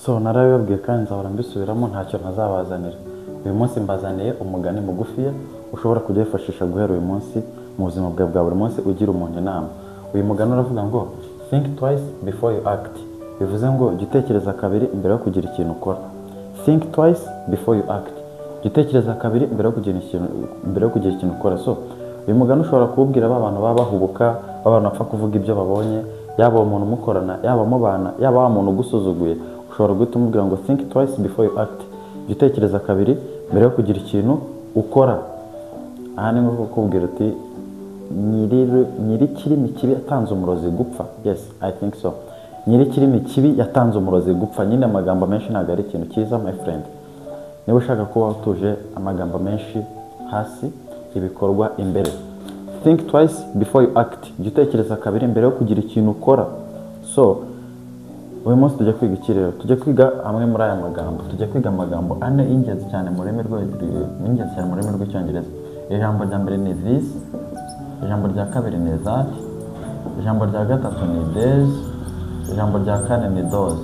So narabibabwiye kandi nzahora mbisubiramo, ntacyo ntazabazanira. Uyu munsi mbazaniye umugani mugufiya ushobora kujya wifashisha guhera uyu munsi mu buzima bwawe bwa buri munsi ugira umuntu inama. Uyu mugani uravuga ngo think twice before you act, bivuze ngo jya utekereza kabiri mbere yo kugira ikintu ukora. Think twice before you act, jya utekereza kabiri mbere yo kugira ikintu, mbere yo kugira ikintu ukora. So uyu mugani ushobora kuwubwira ba bantu baba bahubuka, ba bantu bapfa kuvuga ibyo babonye, yaba uwo muntu umukorana, yaba mubana, yaba wa muntu ugusuzuguye. Ushobora guhita umubwira ngo think twice before you act, jya utekereza kabiri mbere yo kugira ikintu ukora. Aha ni nko kukubwira uti nyir'ikirimi kibi yatanze umurozi gupfa. Yes, I think so. Nyir'ikirimi kibi yatanze umurozi gupfa. Nyine amagambo menshi ntabwo ari ikintu cyiza, my friend. Niba ushaka kuba utuje, amagambo menshi hasi, ibikorwa imbere. Think twice before you act, jya utekereza kabiri mbere yo kugira ikintu ukora. So uyu munsi tujya kwiga iki rero? Tujya kwiga amwe muri aya magambo. Tujya kwiga amagambo ane y'ingenzi cyane mu rurimi y'ingenzi cyane mu rurimi rw'Icyongereza. Ijambo rya mbere ni this, ijambo rya kabiri ni that, ijambo rya gatatu ni these, ijambo rya kane ni those.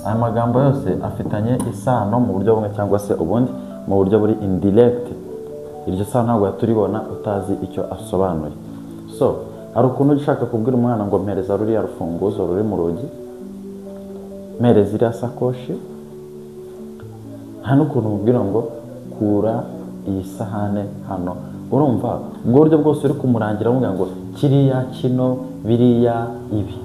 Aya magambo yose afitanye isano mu buryo bumwe cyangwa se ubundi, mu buryo buri indirect. Iryo sano ntabwo turibona utazi icyo asobanuye. So hari ukuntu ujya ushaka kubwira umwana ngo mpereza ruriya rufunguzo ruri mu rugi, mpereza iriya sakoshi. Nta n'ukuntu umubwira ngo kura iyi sahane hano. Urumva ubwo buryo bwose uri kumurangira umubwira ngo kiriya, kino, biriya, ibi,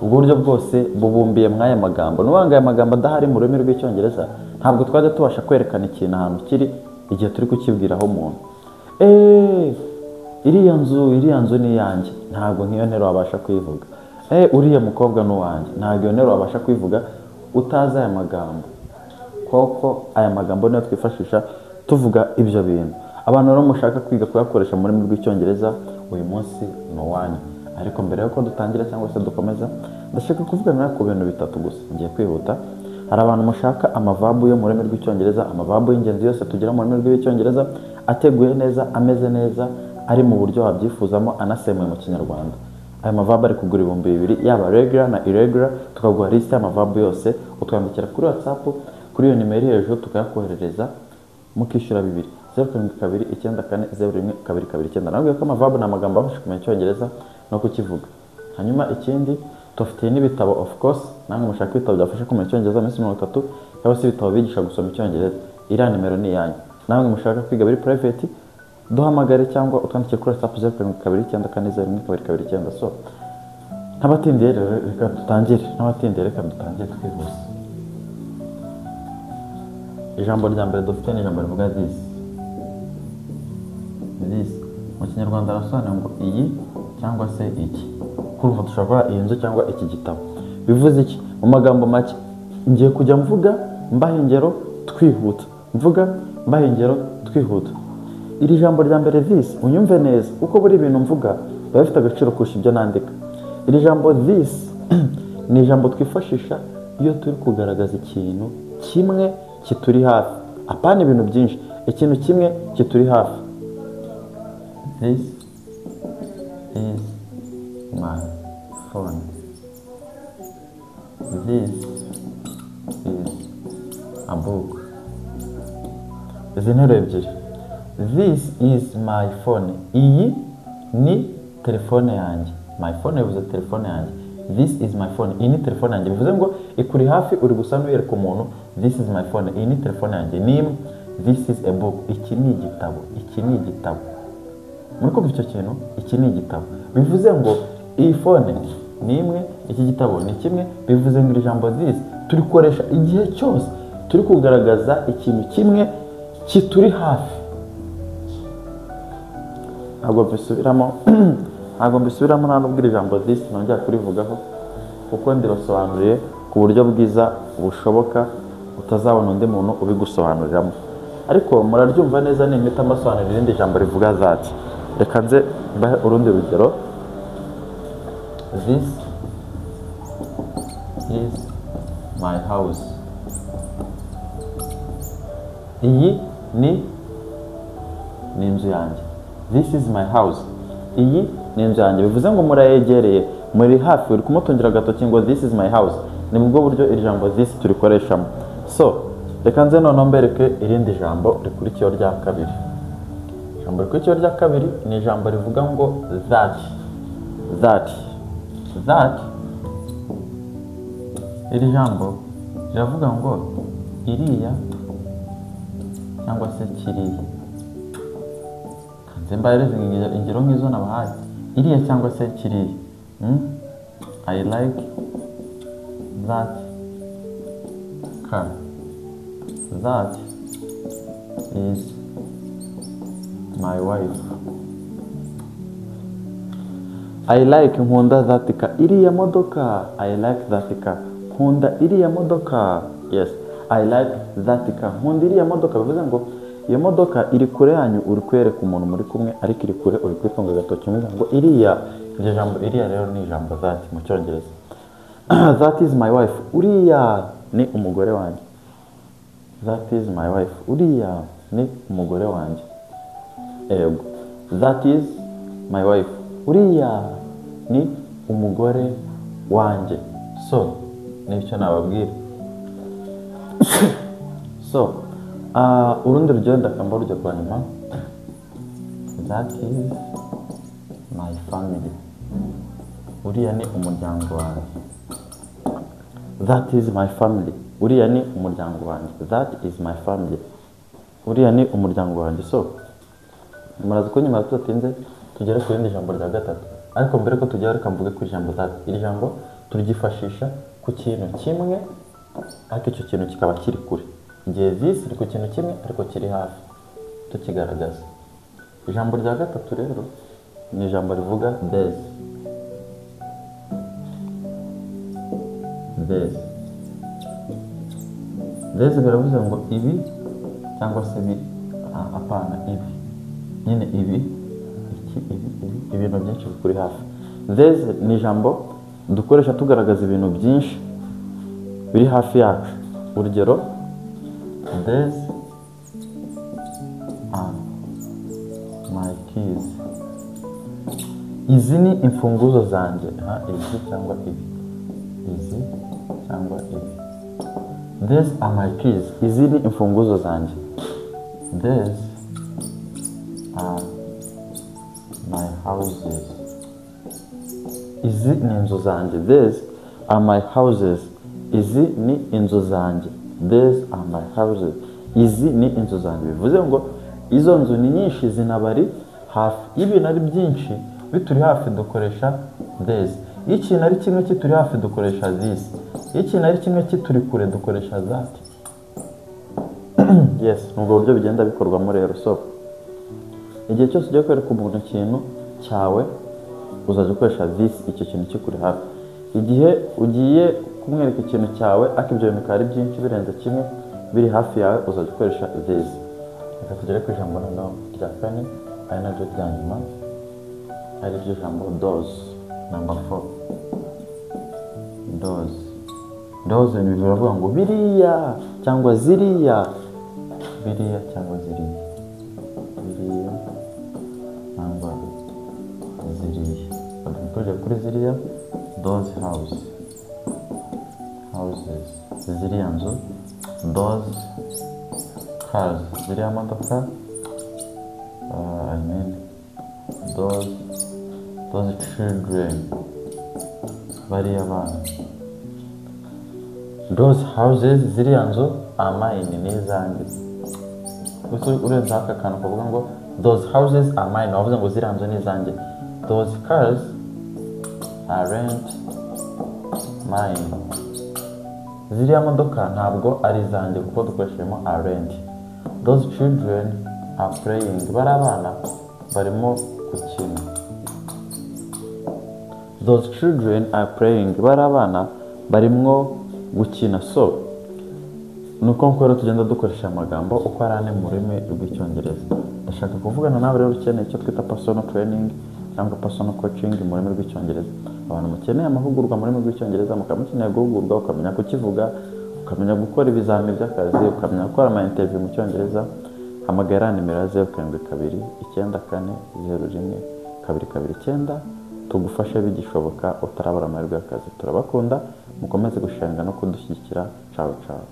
ubwo buryo bwose bubumbiye muri aya magambo. N'ubundi aya magambo adahari mu rurimi rw'Icyongereza, ntabwo twajya tubasha kwerekana ikintu ahantu kiri igihe turi kukibwiraho umuntu. Eee, iriya nzu ni iyanjye, ntabwo nk'iyo nteruro wabasha kuyivuga. Eee, uriya mukobwa ni uwanjye, ntabwo iyo nteruro wabasha kuyivuga utazi aya magambo, koko aya magambo niyo twifashisha tuvuga ibyo bintu. Abantu rero mushaka kwiga kuyakoresha mu rurimi rw'Icyongereza, uyu munsi ni uwanyu. Ariko mbere y'uko dutangira cyangwa se dukomeza, ndashaka kuvugana ku bintu bitatu gusa, ngiye kwihuta. Hari abantu mushaka ama verb yo mu rurimi rw'Icyongereza, ama verb y'ingenzi yose tugira mu rurimi rw'Icyongereza, ateguye neza, ameze neza, ari mu buryo wabyifuzamo, anasemuye mu Kinyarwanda. Aya ma verb ari kugura 2000, yaba regular na irregular. Tukaguha lisite y'ama verb yose, utwandikira kuri WhatsApp kuri iyo nimero iri hejuru, tukayakoherereza mukishyura bibiri: 0729401229. Nabwiye ko ama verb ni amagambo abafasha kumenya Icyongereza no kukivuga. Hanyuma ikindi, tubafitiye n'ibitabo, of course. Namwe mushaka ibitabo byafasha kumenya Icyongereza mu minsi 30, cyangwa se ibitabo bigisha gusoma Icyongereza, iriya nimero ni iyanyu. Namwe mushaka kwiga biri private, duhamagare cyangwa utwandikire kuri WhatsApp 0729401229. So ntabatindiye rero, reka dutangire. Ntabatindiye, reka dutangire twihuse. Ijambo rya mbere dufite ni ijambo rivuga this. This mu Kinyarwanda arasobanura ngo iyi cyangwa se iki. Kurumva dushobora kuvuga iyi nzu cyangwa iki gitabo. Bivuze iki mu magambo make? Ngiye kujya mvuga mbaha ingero twihuta, mvuga mbaha ingero twihuta. Iri jambo rya mbere this, unyumve neza, kuko buri bintu mvuga biba bifite agaciro kurusha ibyo nandika. Iri jambo this ni ijambo twifashisha iyo turi kugaragaza ikintu kimwe kituri hafi, apana ibintu byinshi, ikintu kimwe kituri hafi. This is my phone, this is a book. Izi nteruro ebyiri: this is my phone, iyi ni telefone yanjye. My phone bivuze telefone yanjye. This is my phone, iyi ni telefone yanjye, bivuze ngo ikuri hafi, uri gusa n'uyereka umuntu. This is my phone, iyi ni telefone yanjye, ni imwe. This is a book, iki ni igitabo. Iki ni igitabo. Muri kumva icyo kintu? Iki ni igitabo, bivuze ngo iyi phone ni imwe, iki gitabo ni kimwe. Bivuze ngo iri jambo this turikoresha igihe cyose turi kugaragaza ikintu kimwe kituri hafi. Ntabwo mbisubiramo, ntabwo mbisubiramo, nta nubwo iri jambo this nongera kurivugaho, kuko ndibasobanuriye ku buryo bwiza bushoboka utazabona undi muntu ubigusobanuriramo. Ariko muraryumva neza nimpita mbasobanurira irindi jambo rivuga that. Reka nze mbahe urundi rugero. This is my house, iyi ni inzu yanjye. This is my house, iyi ni inzu yanjye, bivuze ngo murayegereye, muri hafi, uri kumutungira agatoki ngo this is my house. Ni bwo buryo iri jambo this turikoreshamo. So reka nze noneho mbereke irindi jambo rikurikiyeho rya kabiri. Ijambo rikurikiyeho rya kabiri ni ijambo rivuga ngo that. That, that, iri jambo riravuga ngo iriya cyangwa se kiriya. Nze mbahereze ingero nk'izo nabahaye, iriya cyangwa se kiriya. I like that car. That is my wife. I like, nkunda, that car, iriya modoka. I like that car, nkunda iriya modoka. Yes, I like that car, nkunda iriya modoka. Bivuze ngo iyo modoka iri kure yanyu, uri kwereka umuntu muri kumwe ariko iri kure, uri kwitunga agatoki umubwira ngo iriya. Iryo jambo iriya rero ni ijambo that mu Cyongereza. That is my wife, uriya ni umugore wanjye. That is my wife, uriya ni umugore wanjye. Ego, that is my wife, uriya ni umugore wanjye. So nicyo nababwira. So urundi rugero ndakamba urugero rwa nyuma. That is my family, uriya ni umuryango wanjye. That is my family, uriya ni umuryango wanjye. That is my family, uriya ni umuryango wanjye. So murazi ko nyuma tudatinze tugere ku rindi jambo rya gatatu, ariko mbere ko tugera reka mvuge ku ijambo that. Iri jambo turyifashisha ku kintu kimwe ariko icyo kintu kikaba kiri kure. Igihe this iri ku kintu kimwe ariko kiri hafi tukigaragaza. Ijambo rya gatatu rero ni ijambo rivuga these. These, these biravuze ngo ibi cyangwa se biri, apana ibi nyine, ibi, iki, ibi, ibi, ibintu byinshi bikuri hafi. These ni ijambo dukoresha tugaragaza ibintu byinshi biri hafi yacu. Urugero, these are my keys, izi ni imfunguzo zanjye. Izi cyangwa ibi, izi cyangwa ibi. These are my keys, izi ni imfunguzo zanjye. These are my houses, izi ni inzu zanjye. These are my houses, izi ni inzu zanjye. These are my houses, izi ni inzu zanjye. Bivuze ngo izo nzu ni nyinshi zinabari hafi. Iyo ibintu ari byinshi bituri hafi dukoresha these. Iyo ikintu ari kimwe kituri hafi dukoresha this. Iyo ikintu ari kimwe kituri kure dukoresha that. Yes, ni ubwo buryo bigenda bikorwamo rero. So igihe cyose ugiye kwereka umuntu ikintu cyawe uzajya ukoresha this, icyo kintu kikuri hafi. Igihe ugiye kumwereka ikintu cyawe ariko ibyo bintu bikaba ari byinshi birenze kimwe biri hafi yawe uzajya ukoresha these. Reka tugere ku ijambo noneho rya kane ari naryo rya nyuma, ari ryo jambo those, number 4. Those, those ni biravuga ngo biriya cyangwa ziriya, biriya cyangwa ziriya, biriya cyangwa ziriya. Tujya kuri ziriya, those house, houses, ziriya nzu. Those cars, ziriya modoka. I mean those children, bariya bana. Those houses, ziriya nzu, are mine, ni izanjye. Gusa urenze aka kantu kavuga ngo those houses are mine, wavuze ngo ziriya nzu ni izanjye. Those cars aren't mine, ziriya modoka ntabwo ari izanjye kuko dukoreshejemo aren't. Those children are playing, bari abana barimo gukina. Those children are playing, bari abana barimo gukina. So nuko nkuko rero tugenda dukoresha amagambo uko ari ane mu rurimi rw'Icyongereza. Ndashaka kuvugana nawe rero ukeneye icyo twita personal training cyangwa personal coaching mu rurimi rw'Icyongereza. Abantu mukeneye amahugurwa mu rurimi rw'Icyongereza, mukaba mukeneye guhugurwa, ukamenya kukivuga, ukamenya gukora ibizamini by'akazi, ukamenya gukora ama interview mu Cyongereza, hamagara nimero ya 0 7 2 9 4 0 1 2 2 9. tugufashe bigishoboka utarabura amahirwe y'akazi. Turabakunda, mukomeze gushenga no kudushyigikira. Cawu cawu.